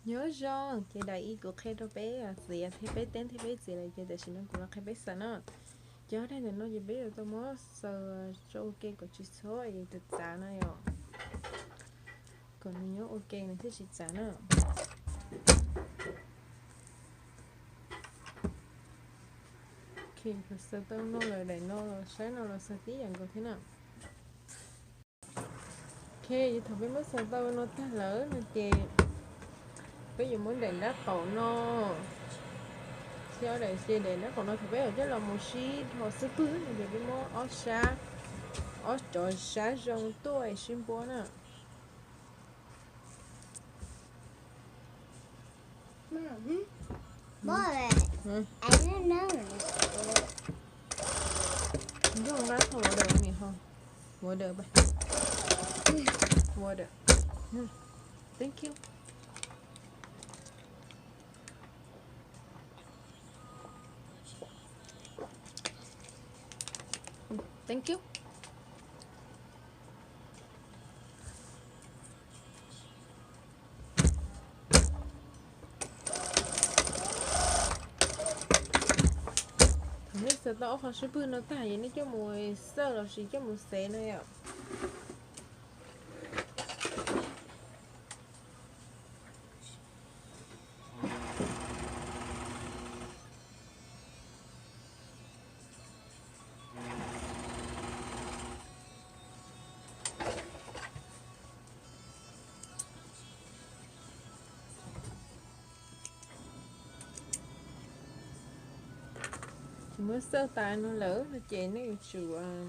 Nyob zoo, ces daim ib kuv qhia rau peb txiav thiab peb teeb thiab peb txiav lawm ces tam sim no kuv los qhia peb xaws na. Ces ob daim ntawm no ces peb yuav tau muab xaws tso ua ke kom tsis txhob es txav txav na yom. Kom nws nyob ua ke nws thiaj tsis txav na. Ok, thaum xaws tau no lawm daim no los saib no los xaws tib yam nkaus thiab na. Ok, thaum peb muab xaws tau no tag lawm no ces peb yuav muab daim nrab qaum no thiab ob daim, ces daim nrab qaum no thaum peb yuav coj los mus sib dhos xub pwg no ces peb muab ob sab, ob cov sab zoo tuaj sib npuab na. Nrog nqab thau water, water, water. Thank you. Thank you. Thaum nej xaws tau ob qho sib pwg no tag ces nej coj mus xawj los sis coj mus xev na yom. Ces muab xawj tas no lawm no ces nej yuav tsum,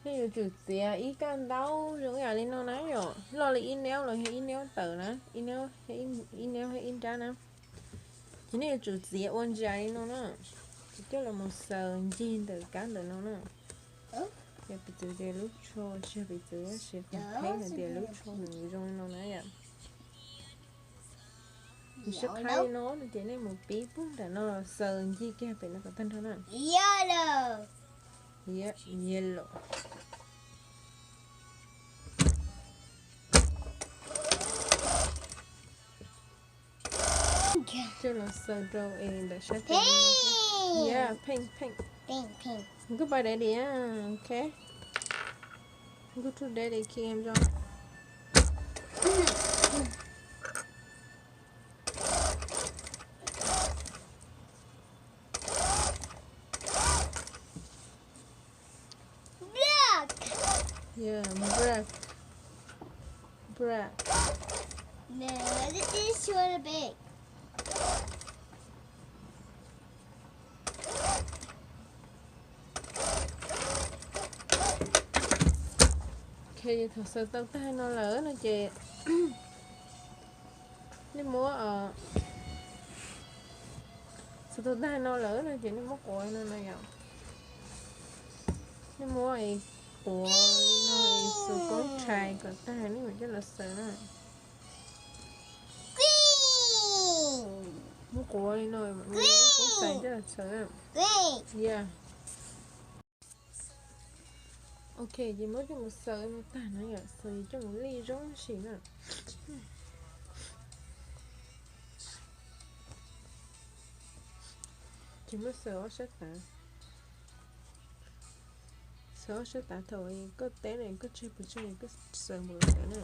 nej yuav tsum txiav ib kaj ntaub zoo ib yam li no na yom, loj li ib neub los yog ib neub tawm na, ib neub, ib neub ib nrab na. Ces nej yuav tsum txiav ua ntsa li no na, ces coj los mus xaws ncig ntawm kab ntawm no na. Yog piv txwv tias lub tsho, tsis yog piv txwv, tab sis qhov pheej hais tias lub tsho nws zoo li no na yom. Nws sib qab li no no ces nej mus pib puag nram no los xaws ncig kiag pem no kom tag nrho na. Yellow. Coj los xaws rau es ntawm sab tes. Yeah, pink, pink. Goodbye daddy, ah, ok. Go to daddy, khi em zoo. Black. Yeah, black. Black. No, this is sort of big. Ok, thaum xaws tau tag no lawm no ces nej muab, xaws tau tag no lawm no ces nej muab quav no no yom. Nej muab quav li no, xuas koob tshais kom tag nej mam coj los xaws na. Muab quav li no, muab koob tshais coj los xaws na. Yeah. Ok, ces muab coj mus xaws no tag no yom, xaws coj mus lij zoo sim na. Ces muab xaws ob sab tav. Xaws ob sab tav thaum koj teb no koj tseg puas tseg koj xaws npaum li ntawd na.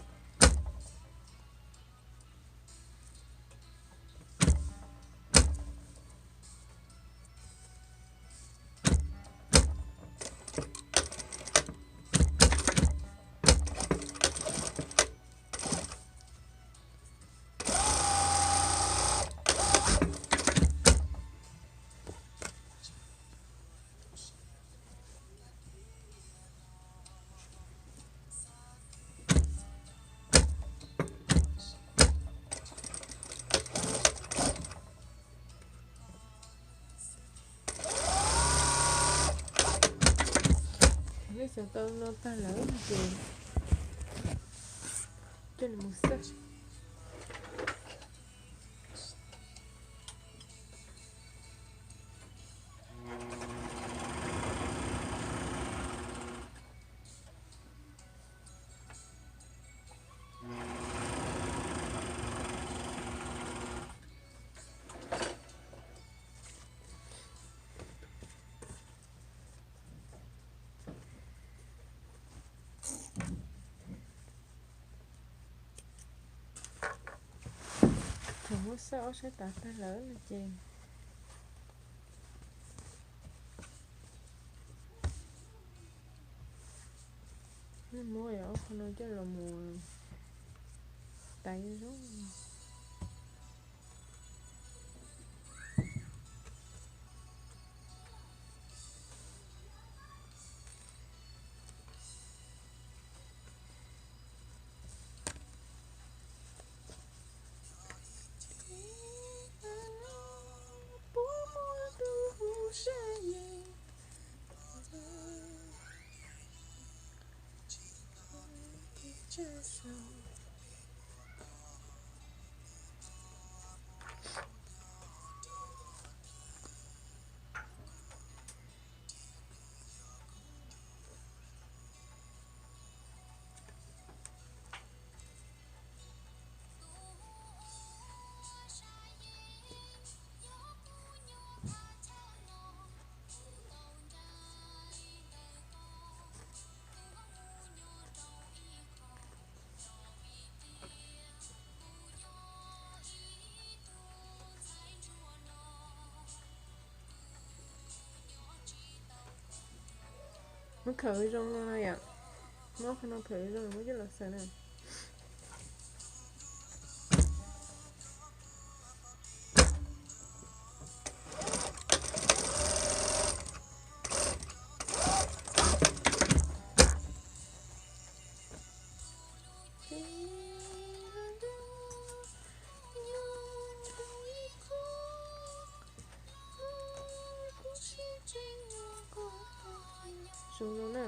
Nej xaws tau no tag lawm ces coj nws mus xawj. Thaum muab xawb ob sab tav tag lawm no ces muab ob qho no coj los mus taiv zoo. Muab khawm zoo no yom. Muab qhov no khawm zoo muab coj los xaws na. Zoo no na.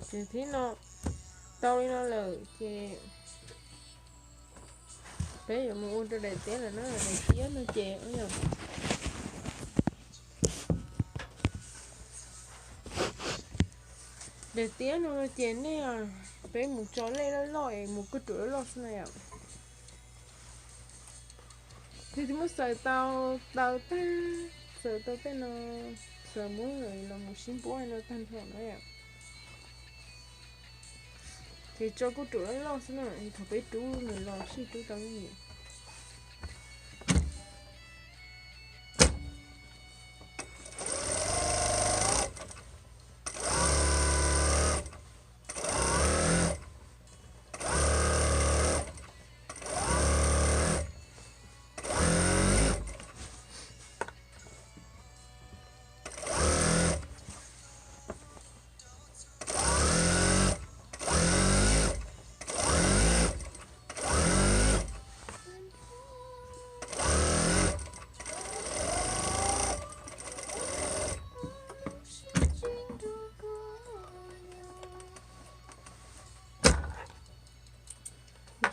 Ces thib no tau li no lawm ces peb yuav mus ua rau daim tiab lawm na, daim tiab no ces daim tiab no ces nej, peb mus tso lej loj loj es mus kuj ruam loj loj xwb na yom. Yog tias muab xaws tau taw tag, xaws tau tej no, xaws muab los mus sib npuab no tag nrho na yom. Ces tso kuj ruam loj loj xwb na, thaum peb rub nws los sij rub tau ib yam.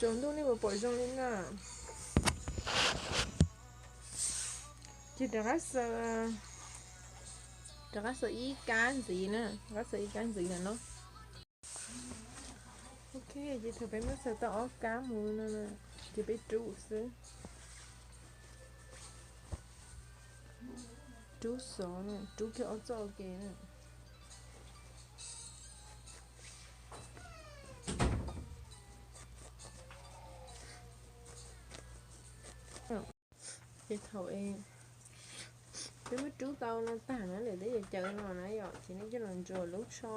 Tsaus ntuj nej puas pom zoo li na? Ces rov qab xaws, rov qab xaws ib kab ntxiv na, rov qab xaws ib kab ntxiv na no. Ok, ces thaum peb muab xaws tau ob kab mus no, ces peb rub xwb. Rub xov na, rub kiag ob txoj ua ke na. Ces thaum peb muab rub tau no tag na, lawm peb yuav cawv no na yom, ces nej coj los ntsuas lub tsho.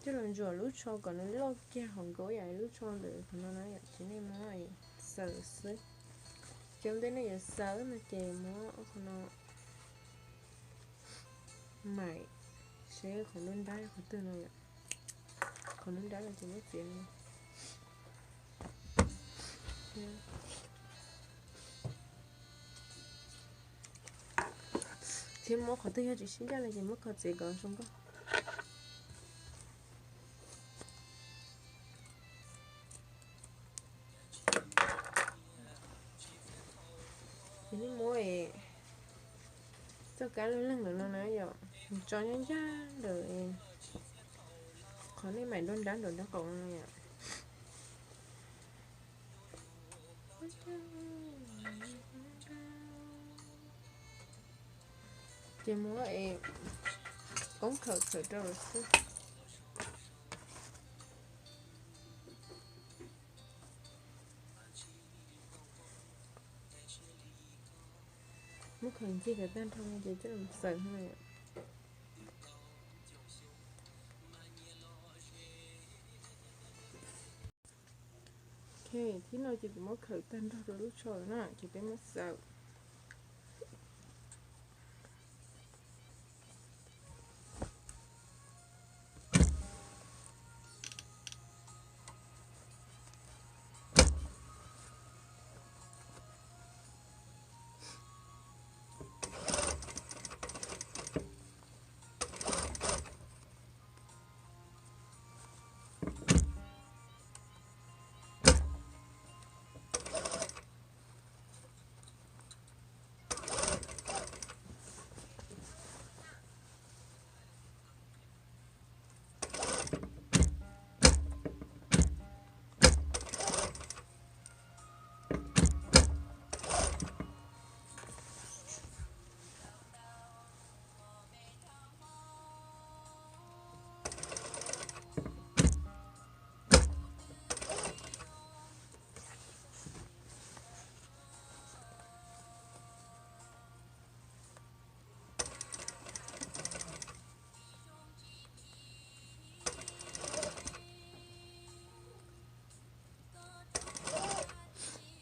Coj los ntsuas lub tsho kom nws loj kiag hauv nkaus yam lub tsho ntawm qhov no na yom, ces nej muab xaws xwb. Ces ua ntej nej yuav xaws no ces muab qhov no maim seb qhov nruab nrab qhov twg no yom. Qhov nruab nrab no ces muab txiav li. Thiab muab qhov twg yog tsis sib ncaj no ces muab kho txiav kom zoo nkauj. Ces nej muab txoj kab leej leej ntawm no na yom, tso nyob ncaj ntawm qhov nej maim nruab nrab ntawm nraub qaum no yom. Ces muab es koob khawm txhawm rau lawm xwb. Muab khawm ncig kom tag nrho ces coj los xaws no. Ok, thib no ces kuv muab khawm tag nrho rau lub tsho lawm na, ces peb muab xaws.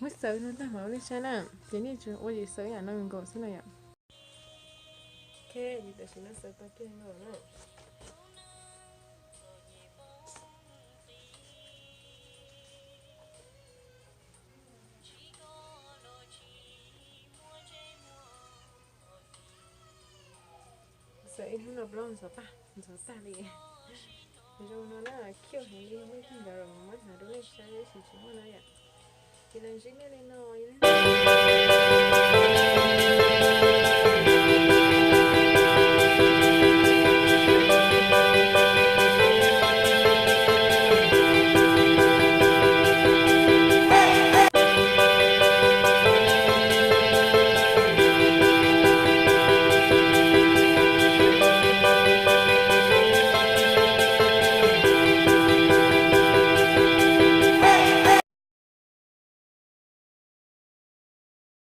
Muab xaws no tag mam ua nej saib na, ces nej tsuas ua yam xaws yam no nkaus xwb no yom. Ok, ces tam sim no xaws tau kiag nkaus na. Xaws ib hnub no plaub ntxhov tag, ntxhov tag li. Zoo no na, cute heev li, nej tig ntawd los muab hnav rau nej saib, tab sis tsis muaj no yom. Ces los ntsib nej li no, yog leej